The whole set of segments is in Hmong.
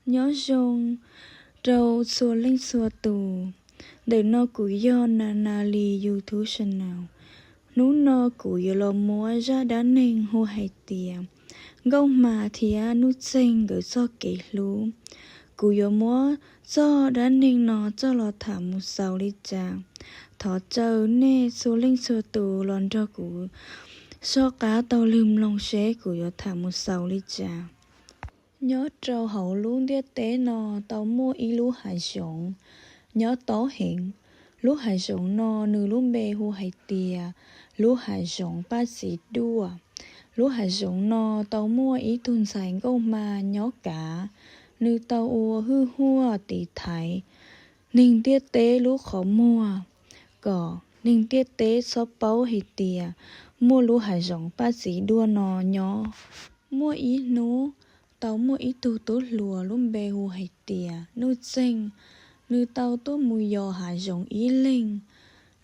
Nyob zoo rau txhua leej txhua tus, ntawm no kuv yog Nanalis YouTube channel. Hnub no kuv yuav los muab zaj dab neeg hu hais tias Nkauj Hma thiab Nuj Txeeg nkawd txoj kev hlub. Kuv yuav muab txoj dab neeg no coj los tham mus xaus li cas. Thov caw nej txhua leej txhua tus los nrog kuv soj qab taug lw mloog seb kuv yuav tham mus xaus li cas. Nyob rau hauv lub ntiaj teb no tau muaj ib lub hav zoov nyob tob heev. Lub hav zoov no nws lub npe hu hais tias lub hav zoov Paj Txiv Duaj. Lub hav zoov no tau muaj ib tug ntxhais nkauj hma nyob kav, nws tau ua hwj huaj tiv thaiv neeg ntiaj teb lub qhov muag, kom neeg ntiaj teb txhob paub hais tias muaj lub hav zoov Paj Txiv Duaj no nyob. Muaj ib hnub, tau muaj ib tug tub hluas lub npe hu hais tias Nuj Txeeg, nws tau tuaj mus yos hav zoov ib leeg.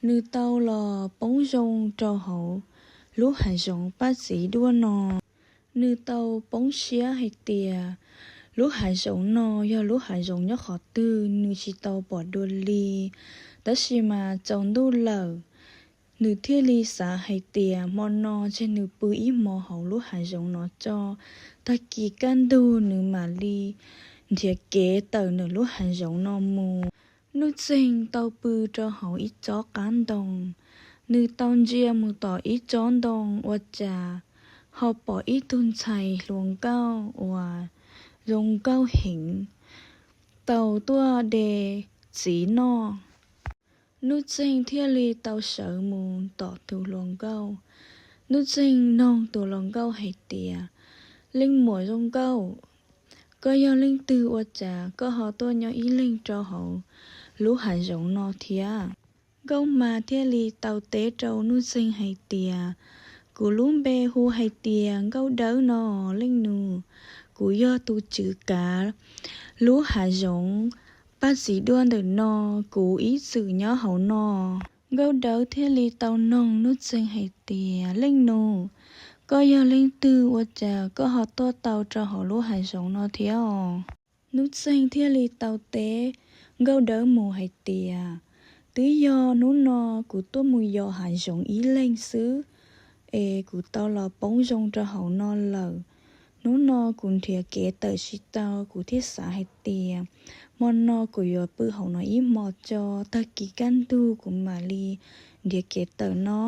Nws tau los poob zoo rau hauv lub hav zoov Paj Txiv Duaj no. Nws tau poob siab hais tias lub hav zoov no yog lub hav zoov nyob qhov twg nws tsis tau pom dua li, tab sis mas tsaus ntuj lawm. Nws thiaj li xav hais tias hmo no tseg nws pw ib hmo hauv lub hav zoov no tso, tag kis kaj ntug nws mam li nrhiav kev tawm ntawm lub hav zoov no mus. Nuj Txeeg tau pw rau hauv ib tsob qab ntoo, nws tau ntsia mus tom ib tsob ntoo ua cas ho pom ib tug ntxhais hluas nkauj uas zoo nkauj heev tau tuaj de txiv noj. Nuj Txeeg thiaj li tau sawv mus tom tus hluas nkauj. Nuj Txeeg noog tus hluas nkauj hais tias, Leej muam zoo nkauj, koj yog leej twg ua cas koj ho tuaj nyob ib leeg rau hauv lub hav zoov no thiab? Nkauj Hma thiaj li tau teb rau Nuj Txeeg hais tias, Kuv lub npe hu hais tias Nkauj Dawb no leej nus. Kuv yog tus tswv kav lub hav zoov Paj Txiv Duaj ntawm no, kuv ib txwm nyob hauv no. Nkauj Dawb thiaj li tau noog Nuj Txeeg hais tias, Leej nus, koj yog leej twg ua cas koj ho tuaj tau rau hauv lub hav zoov no thiab os? Nuj Txeeg thiaj li tau teb Nkauj Dawb mus hais tias, Twb yog hnub no kuv tuaj mus yos hav zoov ib leeg xwb, es kuv tau los poob zoo rau hauv no lawm. Hnub no kuv nrhiav kev tawm tsis tau, kuv thiaj xav hais tias hmo no kuv yuav pw hauv no ib hmo tso, tag kis kaj ntug kuv mam li nrhiav kev tawm no.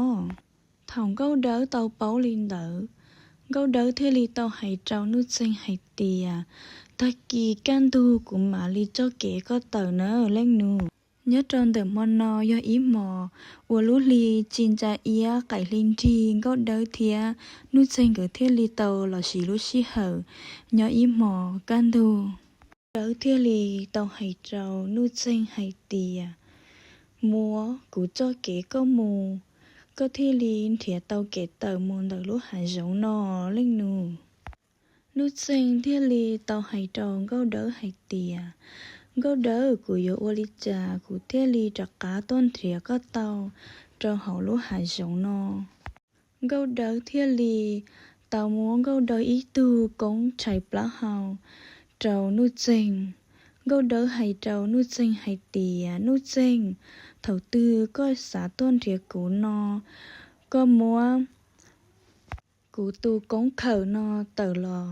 Thaum Nkauj Dawb tau paub li ntawd, Nkauj Dawb thiaj li tau hais rau Nuj Txeeg hais tias, Tag kis kaj ntug kuv mam li tso kev koj tawm na leej nus. Nyob rau ntawm hmo no yog ib hmos uas lub hli tsis ntsa iab qaim hli nrig, Nkauj Dawb thiab Nuj Txeeg nkawd thiaj li tau los siv lub sij hawm nyob ib hmos kaj ntug. Dawb thiaj li tau hais rau Nuj Txeeg hais tias, Muab kuv tso kev koj mus, koj thiaj li nrhiav tau kev tawm mus ntawm lub hav zoov no leej nus. Nuj Txeeg thiaj li tau hais rau Nkauj Dawb hais tias, Nkauj Dawb, kuv yuav ua li cas kuv thiaj li rov qab tuaj nrhiav koj tau rau hauv lub hav zoov no? Nkauj Dawb thiaj li tau muab Nkauj Dawb ib tug koob tshais plaub hau rau Nuj Txeeg. Nkauj Dawb hais rau Nuj Txeeg hais tias, Nuj Txeeg, thaum twg koj xav tuaj nrhiav kuv no, koj muab kuv tus koob khawm no tawm los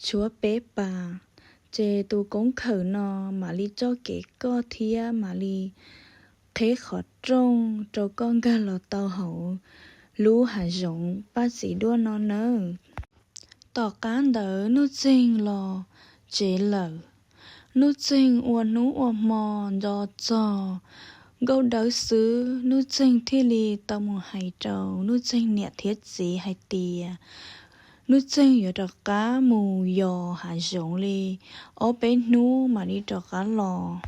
tshuab peb pas, ces tus koob khawm no mam li tso kev koj thiab mam li qheb qhov rooj rau koj nkag los tau hauv lub hav zoov Paj Txiv Duaj no nawb. Tom qab ntawd Nuj Txeeg los tsev lawm. Nuj Txeeg ua hnub ua hmo nco txog Nkauj Dawb xwb, Nuj Txeeg thiaj li tau mus hais rau Nuj Txeeg niam thiab txiv hais tias Nuj Txeeg yuav rov qab mus yos hav zoov li ob peb hnub mam li rov qab los.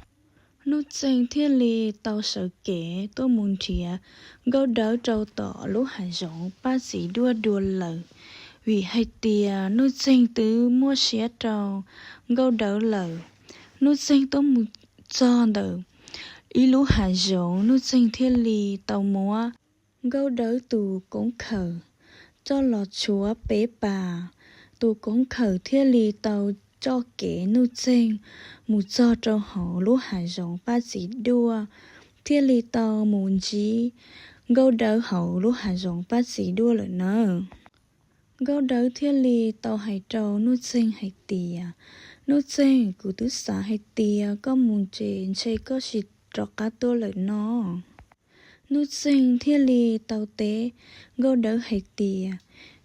Nuj Txeeg thiaj li tau sawv kev tuaj mus nrhiav Nkauj Dawb rau tom lub hav zoov Paj Txiv Duaj dua lawm, vim hais tias Nuj Txeeg twb muaj siab rau Nkauj Dawb lawm. Nuj Txeeg tuaj mus txog ntawm ib lub hav zoov, Nuj Txeeg thiaj li tau muab Nkauj Dawb tus koob khawm coj los tshuab peb pas, tus koob khawm thiaj li tau tso kev Nuj Txeeg mus txog rau hauv lub hav zoov Paj Txiv Duaj, thiaj li tau mus ntsib Nkauj Dawb hauv lub hav zoov Paj Txiv Duaj lawm nawb. Nkauj Dawb thiaj li tau hais rau Nuj Txeeg hais tias, Nuj Txeeg, kuv twb xav hais tias koj mus ces ntshe koj tsis rov qab tuaj lawm no. Nuj Txeeg thiaj li tau teb Nkauj Dawb hais tias,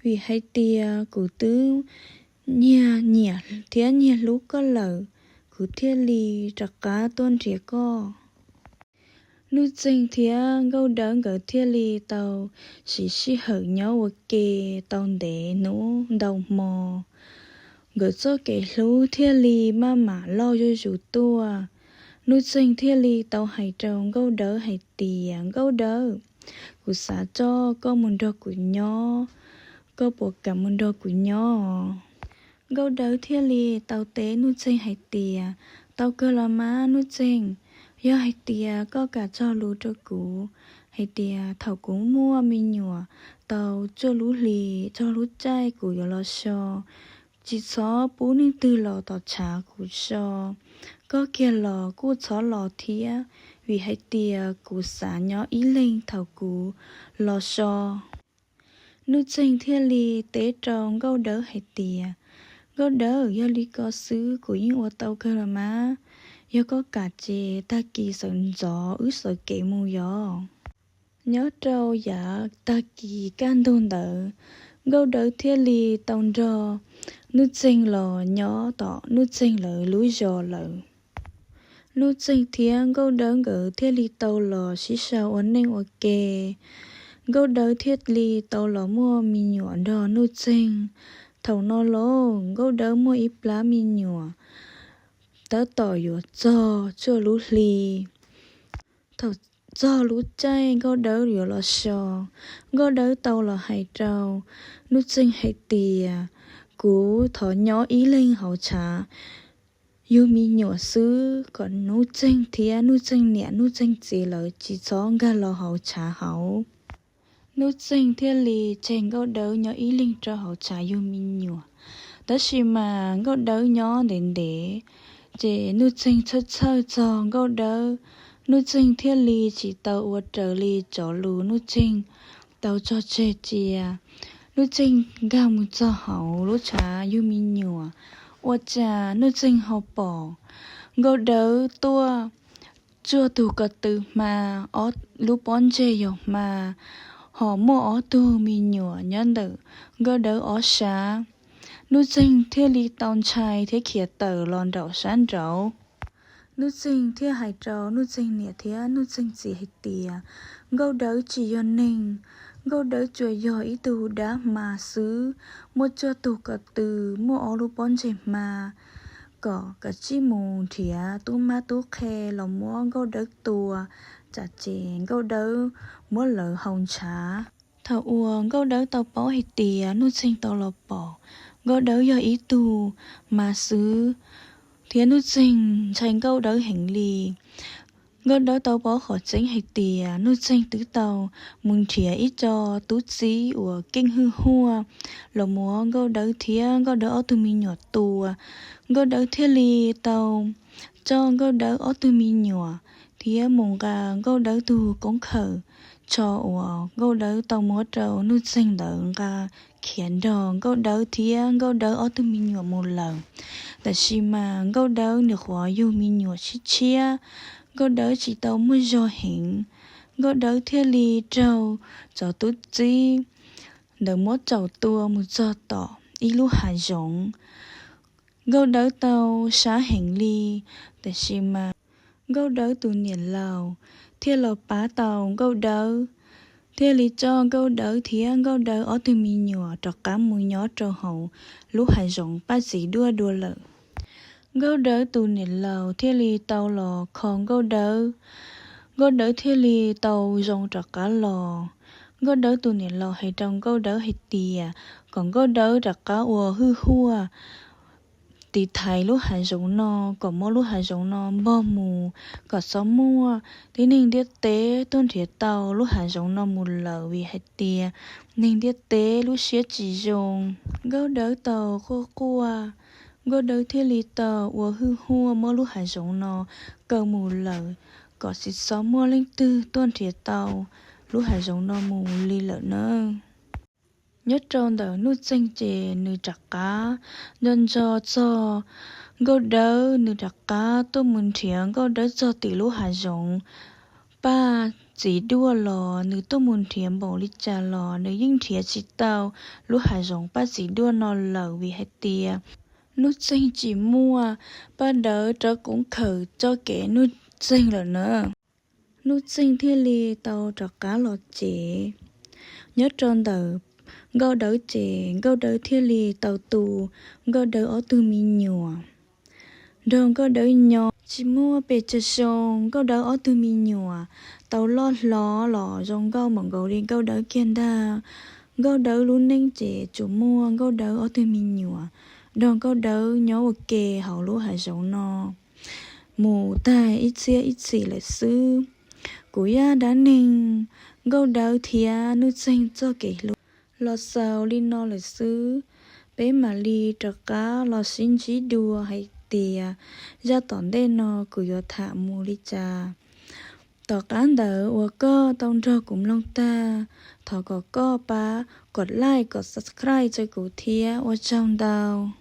vim hais tias kuv twb nyiag nyiam thiab nyiag hlub koj lawm, kuv thiaj li rov qab tuaj nrhiav koj. Nuj Txeeg thiab Nkauj Dawb nkawd thiaj li tau siv sij hawm nyob ua ke tau ntev hnub ntau hmo. Nkawd txoj kev hlub thiaj li maj mam loj zuj zus tuaj. Nuj Txeeg thiaj li tau hais rau Nkauj Dawb hais tias, Nkauj Dawb, kuv xav coj koj mus nrog kuv nyob, koj puas kam mus nrog kuv nyob? Nkauj Dawb thiaj li tau teb Nuj Txeeg hais tias, tau kawg los mas Nuj Txeeg, yog hais tias koj kam txog lus rau kuv hais tias thaum kuv muaj me nyuam tau cuaj lub hlis txog lub caij kuv yuav los so, tsis txhob pub neeg twg los tom tshav kuv so. Koj kiag los kuj txhob los thiab, vim hais tias kuv xav nyob ib leeg thaum kuv los so. Nuj Txeeg thiaj li teb rau Nkauj Dawb hais tias, Nkauj Dawb, yog li ko xwb kuv yeej ua tau kawg los mas. Yog koj kam ces tag kis sawv ntxov wb sawv kev mus yos. Nyob rau yav tag kis kaj ntug ntawd, Nkauj Dawb thiaj li tau nrog Nuj Txeeg los nyob tom Nuj Txeeg lawv lub zos lawm. Nuj Txeeg thiab Nkauj Dawb nkawd thiaj li tau los sib sau ua neej ua ke. Nkauj Dawb thiaj li tau los muaj me nyuam nrog Nuj Txeeg. Thaum no los Nkauj Dawb muaj ib plab me nyuam tab tom yuav txog cuaj lub hli. Thaum txog lub caij Nkauj Dawb yuav los so, Nkauj Dawb tau los hais rau Nuj Txeeg hais tias, kuv thov nyob ib leeg hauv tshav yug me nyuam xwb, kom Nuj Txeeg thiab Nuj Txeeg niam Nuj Txeeg txiv lawv tsis txhob nkag los hauv tshav hauv. Nuj Txeeg thiaj li tseg Nkauj Dawb nyob ib leeg rau hauv tshav yug me nyuam. Tab sis mas Nkauj Dawb nyob ntev ntev, ces Nuj Txeeg txhawj txhawj txog Nkauj Dawb. Nuj Txeeg thiaj li tsis tau ua raws li cov lus Nuj Txeeg tau tso tseg cia. Nuj Txeeg nkag mus txog hauv lub tshav yug me nyuam, ua cas Nuj Txeeg ho pom Nkauj Dawb tuaj cuaj tug ko tw hma, ob lub pob ntseg yog hma, ho muaj ob tug me nyuam nyob ntawm Nkauj Dawb ob sab. Nuj Txeeg thiaj li tau ntshai thiab khiav tawm los nraum sab nraud. Nuj Txeeg thiaj hais rau Nuj Txeeg niam thiab Nuj Txeeg txiv hais tias, Nkauj Dawb tsis yog neeg, Nkauj Dawb tsuas yog ib tug dab hma xwb, muaj cuaj tug ko tw, muaj ob lub pob ntseg hma, kom kav tsij mus nrhiav tub mab tub qhe los muab Nkauj Dawb tua, tsam ces Nkauj Dawb muab lawv haus ntshav. Thaum uas Nkauj Dawb tau paub hais tias Nuj Txeeg tau los pom Nkauj Dawb yog ib tug hma xwb, thiab Nuj Txeeg ntshai Nkauj Dawb heev li. Nkauj Dawb tau paub qhov tseeb hais tias Nuj Txeeg twb tau mus nrhiav ib co tub txib uas keej hwj huaj los muab Nkauj Dawb thiab Nkauj Dawb ob tug me nyuam tua. Nkauj Dawb thiaj li tau coj Nkauj Dawb ob tug me nyuam thiab mus nqa Nkauj Dawb tug koob khawm tsho uas Nkauj Dawb tau muab rau Nuj Txeeg ntawd nqa khiav nrog Nkauj Dawb thiab Nkauj Dawb ob tug me nyuam mus lawm. Tab sis mas Nkauj Dawb nws qhuav yug me nyuam tshiab tshiab, Nkauj Dawb tsis tau muaj zog heev, Nkauj Dawb thiaj li raug cov tub txib ntawd muab tsaum tua mus txog tom ib lub hav zoov. Nkauj Dawb tau sab heev li, tab sis mas Nkauj Dawb tus niam laus thiaj los pab tau Nkauj Dawb, thiaj li coj Nkauj Dawb thiab Nkauj Dawb ob tug me nyuam rov qab mus nyob rau hauv lub hav zoov Paj Txiv Duaj dua lawm. Nkauj Dawb tus niam laus thiaj li tau los kho Nkauj Dawb, Nkauj Dawb thiaj li tau zoo rov qab los. Nkauj Dawb tus niam laus hais rau Nkauj Dawb hais tias kom Nkauj Dawb rov qab ua hwj huaj tiv thaiv lub hav zoov no, kom muab lub hav zoov no npog mus, kom txhob muaj tib neeg ntiaj teb tuaj nrhiav tau lub hav zoov no mus lawm, vim hais tias neeg ntiaj teb lub siab tsis zoo. Nkauj Dawb tau quaj quaj Nkauj Dawb thiaj li tau ua hwj huaj muab lub hav zoov no kaw mus lawm, kom tsis txhob muaj leej twg tuaj nrhiav tau lub hav zoov no mus li lawm na. Nyob rau ntawm Nuj Txeeg ces nws rov qab nco ntsoov txog Nkauj Dawb, nws rov qab tuaj mus nrhiav Nkauj Dawb txog tim lub hav zoov Paj Txiv Duaj los nws tuaj mus nrhiav npaum li cas los nws yeej nrhiav tsis tau lub hav zoov Paj Txiv Duaj no lawm, vim hais tias Nuj Txeeg tsis muaj Paj Dawb rov qab khawm txoj kev Nuj Txeeg lawm na. Nuj Txeeg thiaj li tau rov qab los tsev. Nyob rau ntawm Nkauj Dawb ces Nkauj Dawb thiaj li tau tu Nkauj Dawb ob tug me nyuam nrog Nkauj Dawb nyob. Tsis muaj pes tsawg xyoo, Nkauj Dawb ob tug me nyuam tau loj hlob los zoo nkauj npaum nkaus li Nkauj Dawb kiag ntag. Nkauj Dawb lub neej ces tsuas muaj Nkauj Dawb ob tug me nyuam nrog Nkauj Dawb nyob ua ke hauv lub hav zoov no mus tag ib txhiab ib txhis lawm xwb. Kuv zaj dab neeg Nkauj Dawb thiab Nuj Txeeg txoj kev hlub los xaus li no lawm xwb. Peb mam li rov qab los sib ntsib dua hais tias zaj tom ntej no kuv yuav tham mus li cas. Tom qab ntawd uas koj tau nrog kuv mloog tag, thov kom koj pab kom like kom subscribe rau kuv thiab, ua tsaug ntau.